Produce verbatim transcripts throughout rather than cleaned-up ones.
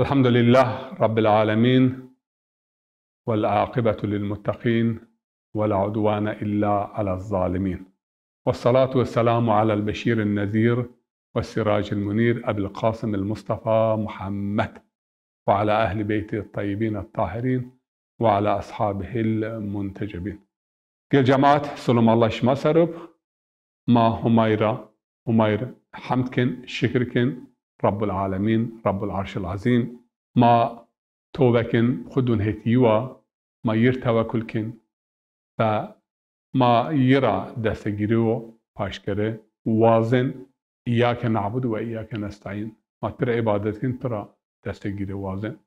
الحمد لله رب العالمين، والعاقبة للمتقين، ولا عدوان إلا على الظالمين، والصلاة والسلام على البشير النذير والسراج المنير أبي القاسم المصطفى محمد، وعلى أهل بيته الطيبين الطاهرين، وعلى أصحابه المنتجبين. Gel cemaat, selam Allah şima ser ib. Ma Humay ra, Humay ra hemd kin, şikir kin, Rabbul Alemîn, Rabbul Arşil Azîm. Ma tobe kin, xwu dûn hêt yi wa, ma yi r tewekul kin. Ve ma yi ra destegîrî û paşkerî wazin, îyake na'budu ve îyake nestaîn. Ma pira îbadet kin, pira destegîrî wazin.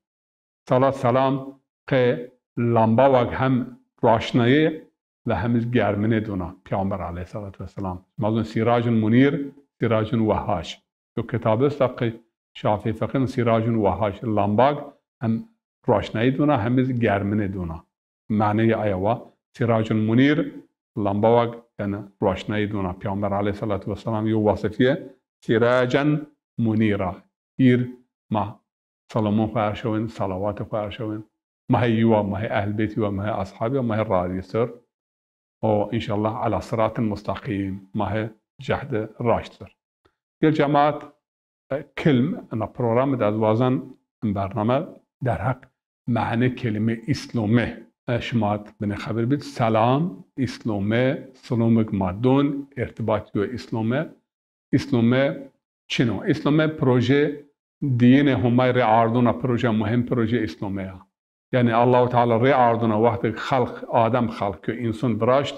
Salat selam qe lamba wag hem roşnayê ve hem iz germinê dona Peyxamber aleyhissalatu vesselam. Ma zon sîracun munîr, sîracun wehhaj. Yo kitab esta qe Şafî Feqîn sîracun wehhaj. Lambag hem roşnayî dona hem iz germinê dona. Maneyê aya wa sîracun munîr, lamba wag, yanî roşnayî dona. Peyxamber aleyhissalatu vesselam yo wasifîye sîracen munîra. Îr ma Selamon xwu erşawên, salawatê xwu erşawên. Ma hê yi wa, ma hê ehl beytî wa, ma hê ashabî wa, ma hê razî ser. O înşallah ala siratin mustaqîm, ma hê cehde raşt ser. Gel cemaat, e, kilm, ena programî de ez wazen in bername derheq mane kelîme îslome, e, şima binê xebir bid. Selam, îslome, silomik ma don, îrtibat yo îslome. Îslome çin o. Îslome proje diyine Homay rê arduna, proje muhim proje Îslome ya. Yanî Allahu Teala rê arduna wextê xelq, Adem xelq yo, înson viraşt,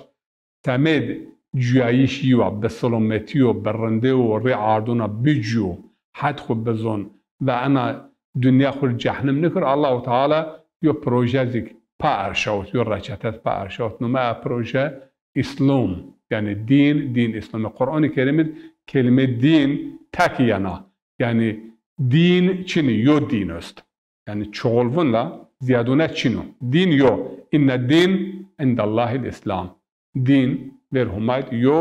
semêd cuyayîş yi wa, bi silometî yo, bi rindê wo rê arduna bicû, hed xwu bizon ve ena dinya xwu rê cehnim nikir. Allahu Teala yo proje zîk pa erşawit, yo reçete pa erşawit. Nome a proje Îslom, yanî dîn, dîn Îslomî. Quranî Kerîm id kelîme dîn tek yena. Yanî dîn çinî, yo dîn est. Yanî çoğul vun la zîyadûne çin o. Dîn yo. Înne dîn îndallahil Îslam. Dîn ver Humay d yo,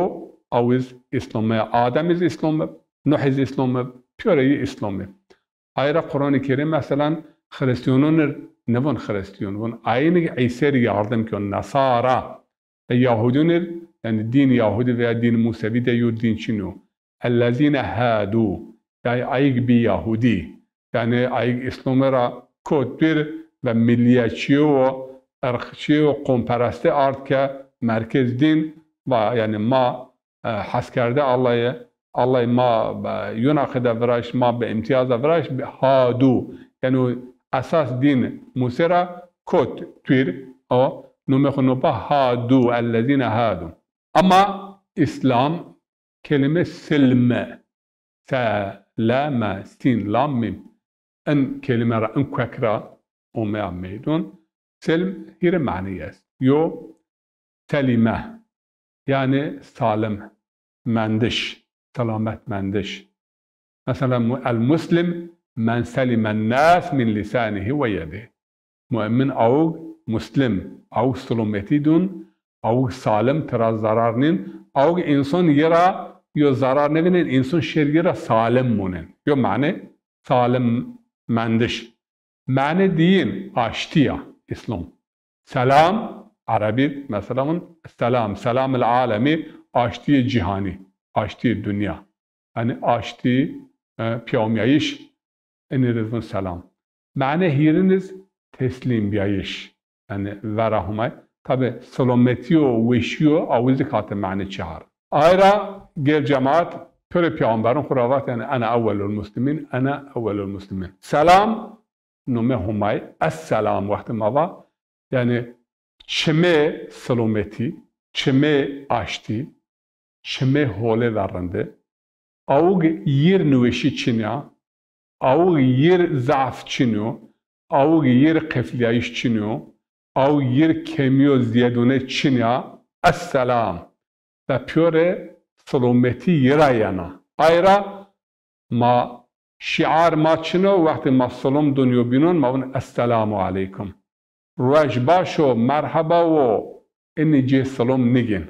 aw iz Îslom ib, Adem iz Îslom ib, Nuh iz Îslom ib, pîyorê yi Îslom ib. Ay ra Quranî Kerîm, meselan, Xirîstîyonon ir nivon Xirîstîyon, von ayîn ig Îsê rê yardim kîyon, Nesara. E, Yahudîyon ir, yanî dîn Yahudî veya dîn Musevî de yo dîn çin o. Ellezîne hadu, yanî ayîg bî Yahudî. Yanî ayîg Îslomî ra kot dûr ve millîyetçîye û irqçîye û qomperestî ard ke merkez dîn va, yanî ma e, heskerde Allahî, Allahî ma, e, yona qide viraşt, ma bi îmtîyaza viraşt, bi hadu. Yanî o esas dîn Musê ra kot dûr, o nomê xwu no pa hadu, ellezîne hadu. Ama Îslam kelîme silme, se, le, me, sîn, lam, mîm. In kelîme ra, in kuek ra omeya meydon. Silm hîrê maneyî est. Yo, selîme, yanî salim mendiş, selamet mendiş. Mesela, mu-, el muslim men selimen nas min lisanîhi ve yedî. Mumin awg muslim, awg silometî dun, awg salim, tira zarar nîn, awg înson yi ra yo zarar nêvînên, înson şêr yi ra salim munin. Yo mane salim mendiş. Mane diyin aştî ya Îslom. Selam, Erebî mesela vun selam, selamil alemî, aştîyê cîhanî, aştîyê dinya. Yanî aştî, e, pîyawmîyayîş, inî rê vun selam. Mane hîrin iz teslîmbîyayîş. Yanî vera Humay. Tabî silometî yo, weşî yo, awizî kate mane çar. Ay ra gel cemaat, pêro pîyawmberin xwu ra vat, yanî ene ewwelul muslimîn, ene ewwelul muslimîn. Selam, nomê Humay, esselam wextê ma va, yanî çimê silometî, çimê aştî, çimê holê verrindî, awig yir niweşî çin ya, awig yir zaf çin yo, awig yir qeflîyayîş çin yo, awig yir kemî yo zîyedûne çin ya, esselam. Ve pîyorê silometî yi ra yena. Ay ra ma şîar ma çin o, wextê ma silom dun yobînon, ma vun esselamu aleykum. Ruej baş o, merheba wo, inî cê silom nigên.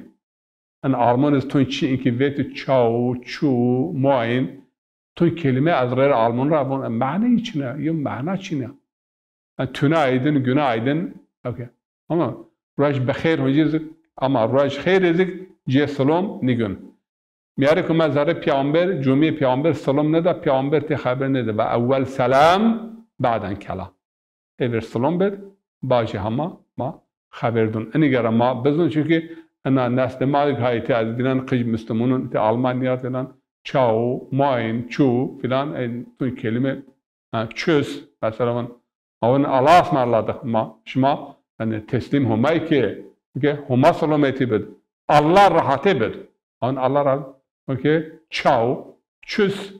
In Alman iz tun çi inkî vetî çaw, çû, moin, Tun kelîme ez rê Alman ra von, e, maneyî çin a, yo mana çin a. E, tünaydın, günaydın. Okey. Ama ruej bixeyr hocî zik, ama ruej xeyr zik cê silom nîgin. Miyarê ku ma zerrê peyamber, cumîyê peyamber silom neda, peyamber tê xeber nêda. Ve ewwel selam, ba'den kelam. Ê ver silom bid, bacê hema ma xeber dun. Inî gere ma bizun, çunkî ina neslê ma haytî ez bînan qij Muslimunun, tê Almanya filan, çaw, moin, çu filan, ê tun kelîme, ha, tschüss, mesela, ma vun Allah'a ısmarladık ma, şima, yanî teslîm Homay ke, ke Homa silometî bid, Allah rahatê bid. An Allah ra, okey, çaw, tschüss,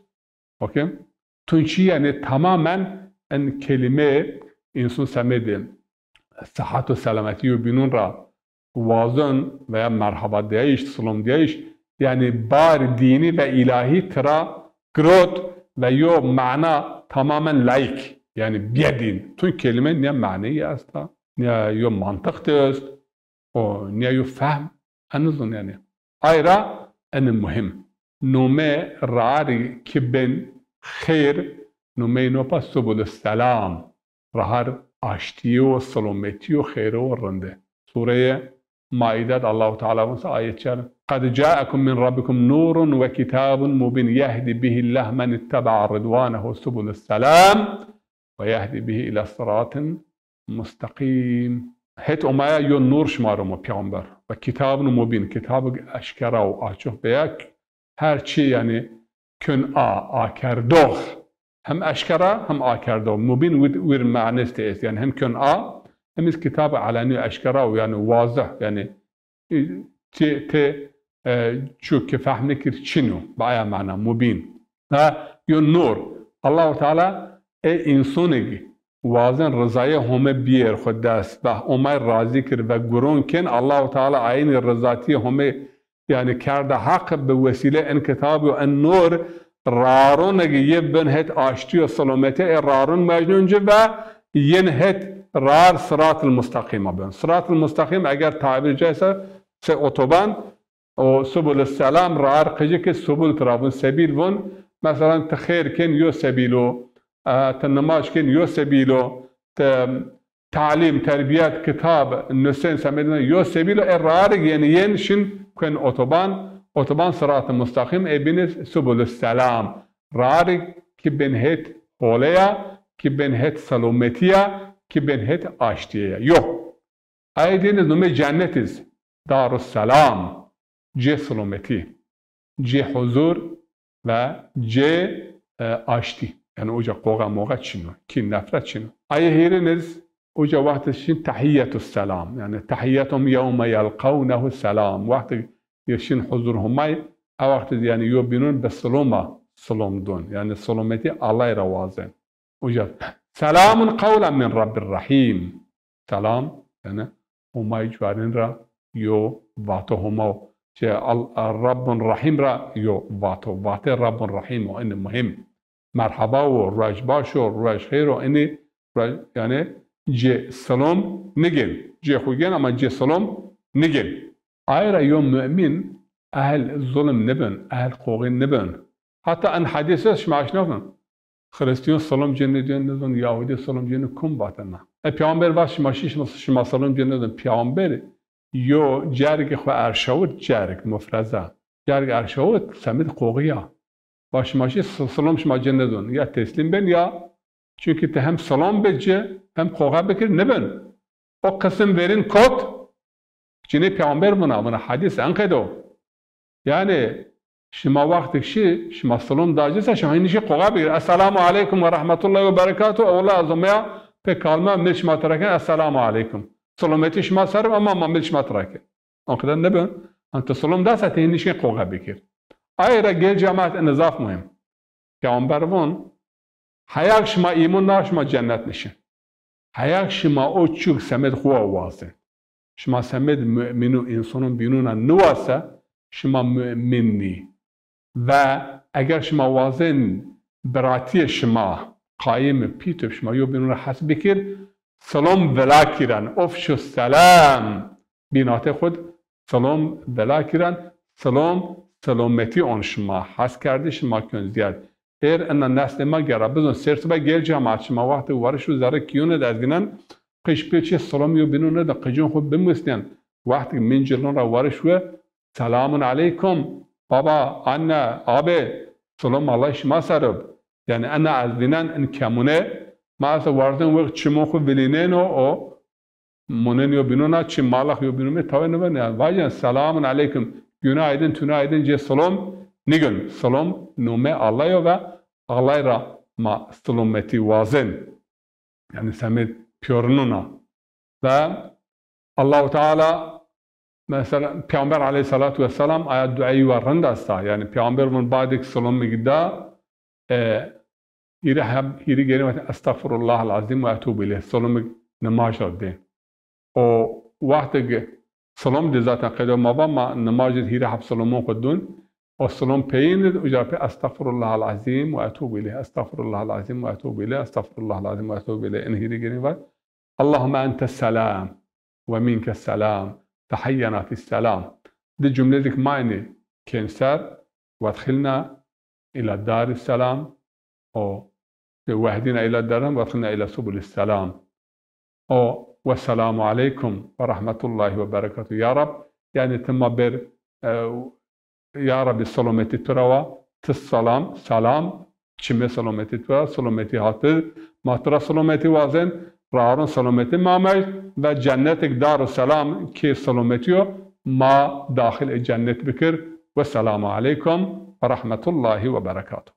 okey. Tun çi, yanî tamamen en kelîme însun semedê sihet û selametî yo bînun ra wazon veya merhaba diyayîş, silom diyayîş, yanî bar dînî ve îlahî tira girot ve yo mana tamamen laîk, yanî biyedîn. Tun kelîme nîya maneyî esta, nîya yo mantiq de est, o nîya yo fehm, ez nizun yanî. Ay ra ene muhîm. Nome raarî ki bên xêr, nomeyê no pa Subul Selam. Rahar aştîye û silometî û xêre û rinde. Sureyê Maîde de Allahu Teala vun se ayet çar. Qed ca'ekum min rabbikum nurun ve kitabun mubîn yehdi bihillahu men itteba'a ridwanehu subul selam ve yehdi bihi ila siratin mustaqîm. Het Omaya yo nur şima ro mo peyxamber. Ve kitabun mubîn, kitabik eşkera û açık beya, her çî yanî kön a, akerdox. Hem eşkera hem akerdox. Mubîn wir, wir manestê est. Yanî hem kön a, hem iz kitab elenî eşkera û yanî wazih. Yanî, e, ti, ti, e, çu ki fehm nikir çin o. Bi aya mana, mubîn. Ha, yo nur. Allahu Teala ê însonig wazen rizayê Home bîyer xwu dest, ve Homay razî kir ve guron kên, Allahu Teala aynî rizatîyê Home yanî kerde heq bi wesîlê en kitab û en nur raronegi yê bin het aştî û silometî ê raron mecnun ci ve yin het rar siratil mustaqîma bin. Siratil mustaqîm eger tabîr caîse se otoban, o subul selam rar qicikî subul tira vun, sebîl vun. Mesela ti xêr kên yo sebîl o, e, ti nimaj kên yo sebîl o, ti talîm, terbîyet, kitab, nusên semedine yo sebîl o, ê rarig yenî yên şin kuen otoban, otoban sirat-ı mustaqîm, ê bînî subul selam. Rarig ki bên het holeya, ki bên het selometîya, ki bên het aştîyeya. Yo. Ayê dîn iz nomê cennet iz Darusselam, cê silometî, cê huzur ve cê, e, aştî. Yanî oca qoxe moxe çin o, kîn nefret çin o. Ayê hîrin iz oca wext iz şin tehîyetus selam. Yanî tehîyetum yewme yelqewnehu selam. Wext iz şin huzur Homay, a wext iz yanî yo bînun bi siloma silom dun. Yanî silometî Allay ra wazen. Uca, selamun qewlen min Rabbir Rahîm. Selam, yanî Homay cuarên ra yo vato Homa. Şey, Al-, Rabbun Rahîm ra yo vato. Vatê Rabbun Rahîm o, ini muhîm. Merhaba o, ruej baş o, ruej xeyr o, ini ruej, yanî cê silom nigên. Cê xwu gên ama cê silom nigên. Ay ra yo mu'min ehl zulm nibin, ehl qoxî nibin. Heta en hedîs est şima eşnafin. Xirîstîyon silom cê nêdîyon nizon, Yahudî silom cê nê kum vatena. E, peyxamber vat şima şî şima, şima silom cê nizon. Peyxamber yo cergê xwu erşawit, cerg, mufreza. Cerg erşawit, semid qoxîya. Va şima şî si-, silom şima cê nizon. Ya teslîm bin ya. Çunkî ti hem silom bi ci, hem qoxe bikir, nibin. O qisim verîn kot, cinê peyxamber vuna, vuna hedîs enqedo. Yanî şima wextik şî, şima silom da ci se, şima hînî şî qoxe bikir. Esselamu aleykum ve rahmetullahi ve berekatuhu. Ewla ez omeya pê kalma mil şima tira ken, esselamu aleykum. Silometî şima ser ib ama ma mil şima tira ken. O qeder nibin. An ti silom da se ti hînî şî qoxe bikir. Ay ra gel cemaat, ene zaf muhîm. Peyxamber von, heya şima îmon na, şima cennet nişin. Heya şima o çuk semed xwu a wazen. Şima semed mu'minû, însanûn bînûn a niwase, şima mu'min nî. Ve eger şima wazen biratîyê şima qayim, pît ib, şima yo bînûn ra hes bikir, silom vila kîren, ofşu selam. Bînatê xwu d silom vila kîren, silom, silometî on şima, hes kerdî şima kön zîyad. Êr ina neslê ma gera bizon, sêr sibe gel ca ma, çima wextê wariş û zerre kîyone de ez gînen, qij pê çê silom yobînon nêdin, qijûn xwu bimusnên. Wextê min cilon ra wariş we, selamun aleykum, baba, anne, abi, silom Allay şima ser ib. Yanî ena ez vînen in kemûne, ma esa warzên wext çimon xwu vilînêno û monên yobînon a, çi malax yobînon bê tawê nêbeno. Yanî vajên selamun aleykum, günaydın, tünaydın cê silom nîgin. Silom nomê Allay o ve Allay ra ma silometî wazên. Yanî semêd pîyorinûn a. Ve Allahu Teala, mesela, Peyxamber aleyhîsselatu wesselam aya duayî wa rind esta. Yanî Peyxamber vun badêk silomig da, e, hîrî heb, hîrî gêrî vat, "Estexfirullahal azîm ve etûbû îleyh." Silomig nimaj ra dê. O wextêg silom de zaten qeydo ma va, ma nimaj de hîrê heb silomon xwu dûn. O silom peyîn de uca pê "Estexfirullahal azîm ve etûbû îleyh, estexfirullahal azîm ve etûbû îleyh, estexfirullahal azîm ve etûbû îleyh." In hîrî gêrî va, "Allahümme entes selam ve minkes selam, fehayyena fis selam." Di cumlêdik ma enî kên ser, "Wedxilna îla darîs selam." O, "Wehdîna îla darîs selam, wedxilna îla subulîs selam." O, "Wesselamu aleykum ve rahmetullahi ve berekatuh." Ya Rab, yanî ti ma bêr, e, ya Rabbî, silometî tu ra wa, ti selam, selam, çimê silometî tu ra, silometî hati, ma tu ra silometî wazên, raron silometî ma merd, ve cennetik Darusselam kê silometî yo, ma daxil ê cennet bikir. Wesselamu aleykum ve rahmetullahi ve berekatuh.